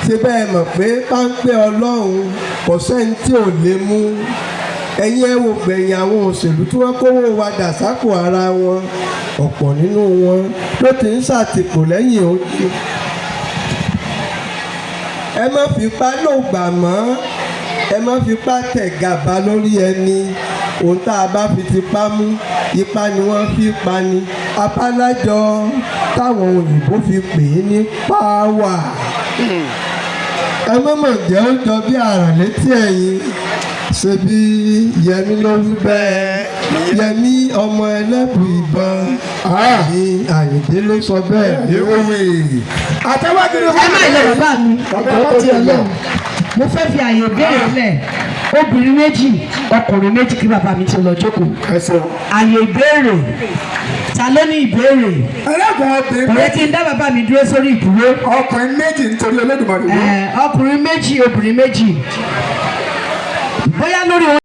Ṣe bẹ́ẹ̀ mọ̀ pé páńpẹ́ Ọlọ́run kò sẹ́ni tí ò lè mú? Ẹ̀yin ẹ wo gbẹ̀yìn àwọn òṣèlú tí wọ́n kówó wa dà sápò ara wọn. Ọ̀pọ̀ nínú wọn ló ti ń ṣàtìpó lẹ́yìn odi. Ẹ má fipá lògbà mọ́, ẹ má fipá tẹ̀ gàba lórí ẹni. Ohun tá a bá fi tipá mú, ipá ni wọ́n fi pa ni. Abálájọ táwọn òyìnbó fi pè é ní power. Ẹ má mọ̀ jẹ́ ó jọ bí àrà létí ẹ̀yìn. Ṣe bí Yẹmí ló wí bẹ́ẹ̀, Yẹmí ọmọ ẹlẹ́bù ìbọn ní Àyìndé ló sọ bẹ́ẹ̀. Ìwé àtẹwájú ni. Ẹ má lọ, bàbá mi. Bàbá Ọ̀tọ̀ ti lọ. Ọlọ́run, mo fẹ́ fi àyè béèrè lẹ̀, obìnrin méjì, ọkùnrin méjì, kí bàbá mi ti lọ jókòó. Ẹ ṣeun. Àyè ìbéèrè, ta ló ní ìbéèrè? Ẹlẹ́gùn obìnrin Ọ̀rẹ́ tí ń dá bàbá mi dúró sórí ìdúró. Ọkùnrin méjì, nítorí Olódùmarè. Ọkùnrin méjì, obìnrin méjì, bóyá lórí.